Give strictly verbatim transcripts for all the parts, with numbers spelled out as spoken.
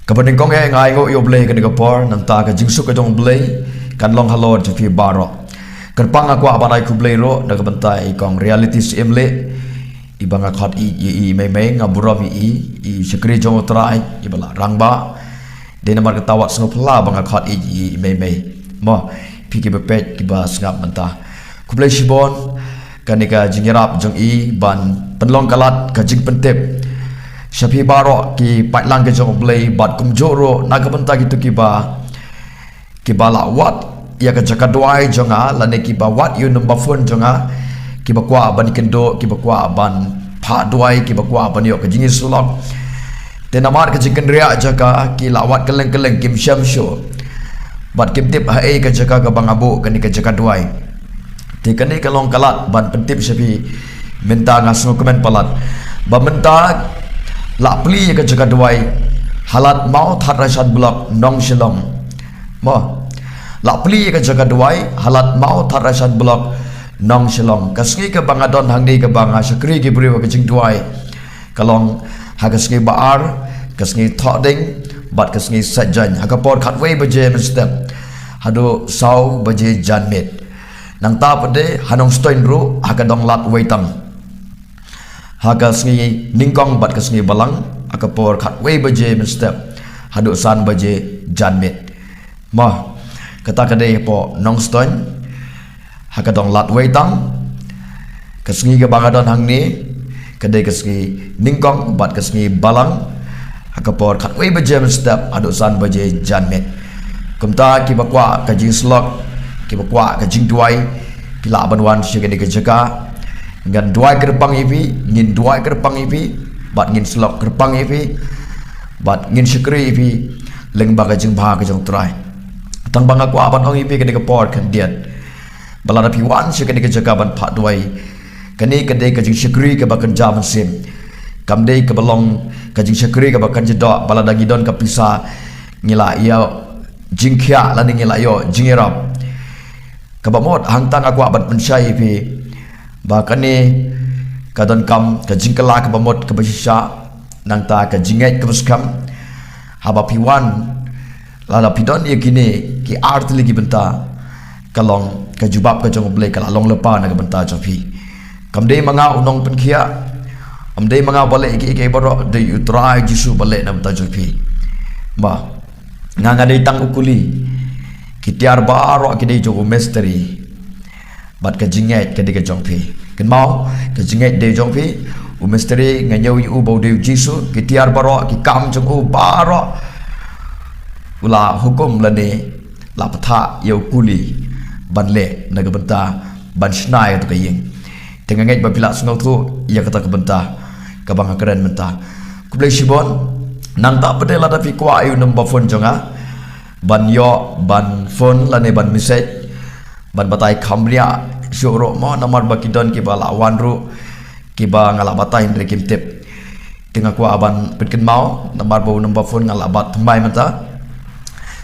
Kaba nyngkong eh nga ainguh ïa U Blei kane ka por, nangta ka jingsuk ka jong U Blei kan long halor jong phi baroh. Kyrpang nga kwah ban ai khublei ruh na ka bynta i kong Reality Syiemlieh, i ba nga khot ïa i, i mei mei, nga burom ïa i, i shakri jong U Trai, i ba la rangbah. Dei namar kata wat sngewphylla ba nga khot ïa i, i mei mei. Mo, phi kiba peit kiba sngap mynta, khublei shibun. Kane ka jingïarap jong i ban pynlong ka lad ka jingpyntip sha phi baroh ki paidlang ka jong U Blei, bad kumjuh ruh na ka bynta kito kiba, kiba la wad ïa ka jaka duwai jong nga, lane kiba wad ïa u number phone jong nga, kiba kwah ban ïakynduh, kiba kwah ban phah duwai, kiba kwah ban ïoh ka jingïasyllok. Te namar ka jingkynriah jaka, ki la wad kylleng kylleng, kim shem shuh. Bad kim tip haei ka jaka kaba nga buh kane ka jaka duwai. Te kane ka long ka lad ban pyntip sha phi. Mynta nga sngewkmen palat ba mynta la plie ïa ka jaka duwai ha lad Mawthadraishan Block, Nongshillong. Mo, la plie ïa ka jaka duwai ha lad Mawthadraishan Block, Nongshillong. Ka sngi kaba nga don hangne kaba nga shakri ki briew ha ka jingduwai ka long ha ka sngi ba ar, ka sngi Thohdieng bad ka sngi Saitjaiñ, ha ka por khatwei baje mynstep haduh saw baje janmiet. Nangta pat de ha Nongstoiñ ruh, ha ka dong Lad Weitang, ha ka sngi Nyngkong bad ka sngi Balang, ha ka por khatwei baje mynstep haduh san baje janmiet. Mo, kata ka dei hapoh Nongstoiñ, ha ka dong Lad Weitang. Ka sngi kaba nga don hangne ka dei ka sngi Nyngkong bad ka sngi Balang, ha ka por khatwei baje mynstep haduh san baje janmiet. Kumta kiba kwah ka jingïasyllok, kiba kwah ka jingduwai, phi lah ban wan sha kane ka jaka. Ngan duwai kyrpang ïa phi, ngin duwai kyrpang ïa phi, bad ngin syllok kyrpang ïa phi, bad ngin shakri ïa phi lyngba ka jingbha ka jong U Trai. Tang ba nga kwah ban ong ïa phi kane ka por khyndiat, ba lada phi wan sha kane ka jaka ban phah duwai, kane ka dei ka jingshakri kaba kynja mynsiem. Kam dei kaba long ka jingshakri kaba kynja doh, ba lada ngi don ka pisa ngi la ïoh jingkhiah lane ngi la ïoh jingïarap. Kaba mut hangta nga kwah ban pynshai ïa phi ba kane ka donkam ka jingkylla kaba mut kaba shisha, nangta ka jingngeit kaba skhem. Haba phi wan, lada phi don ïa kine ki ar tylli ki bynta, ka long ka jubab ka jong U Blei ka la long lypa na ka bynta jong phi. Kam dei ma nga u nongpynkhiah, kam dei ma nga ba leh ïa kiei kiei baroh, dei U Trai Jisu ba leh na ka bynta jong phi. Ba nga, nga dei tang u kuli. Ki tiar baroh ki dei jong u mistri. Bad ka jingngeit ka dei ka jong phi. Kynmaw, ka jingngeit dei jong phi. U mistri nga ñiew ïa u ba u dei u Jisu. Ki tiar baroh, ki kam jong u baroh, u la hukum lane la pynthah ïa u kuli ban leh na ka bynta ban shna ïa kato ka ïing. Te nga ngeit ba phi la sngewthuh ïa kata ka bynta kaba nga kren mynta. Khublei shibun. Nangta pat de lada phi kwah ïa u number phone jong nga ban ïoh ban phone lane ban message, ban batai kham bniah shuh ruh mo, namar ba ki don kiba la wan ruh kiba nga la batai hynrei kim tip. Te nga kwah ban pynkynmaw namar ba u number phone nga la bat thymmai mynta.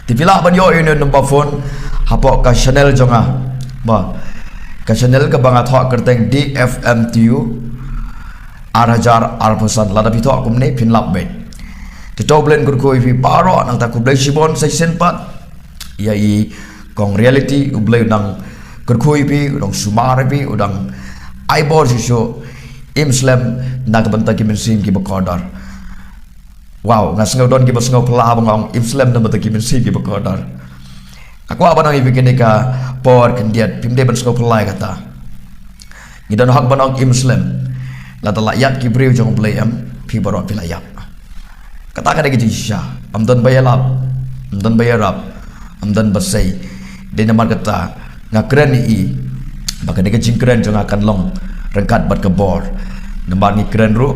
Te phi lah ban ïoh ïa u number phone hapoh ka channel jong nga. Ba ka channel kaba nga thoh kyrteng D F M T U ar hajar arphew san. Lada phi thoh kumne phin lap beit. Te to U Blei un kyrkhu ïa phi baroh, nangta khublei shibun sa shisien pat ïa i kong Reality, U Blei u dang kyrkhu ïa phi, u dang sumar ïa phi, u dang ai bor shuh shuh. Im slem na ka bynta ki mynsiem kiba kordor. Wow, nga sngew don kiba sngewphylla ba nga ong im slem na ka bynta ki mynsiem kiba kordor. Nga kwah ban ong ïa phi kane ka por khyndiat, phim dei ban sngewphylla ïa kata. Ngi don hok ban ong im slem. Lada la ïap ki briew jong U Blei em, phi baroh phi la ïap. Kata ka dei ka jingshisha. Ym don ba ïalap, ym don ba ïarap, ym don ba sei. Dei namar kata nga kren ïa i ba kane ka jingkren jong nga kan long ryngkat bad ka bor. Namar ngi kren ruh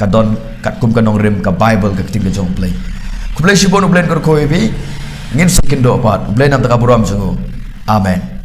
ka don katkum ka nongrim ka Baibl, ka ktien ka jong U Blei. Khublei shibun, U Blei un kyrkhu ïa phi. Ngin sa ïakynduh pat. U Blei un nang da ka burom jong u. Amen.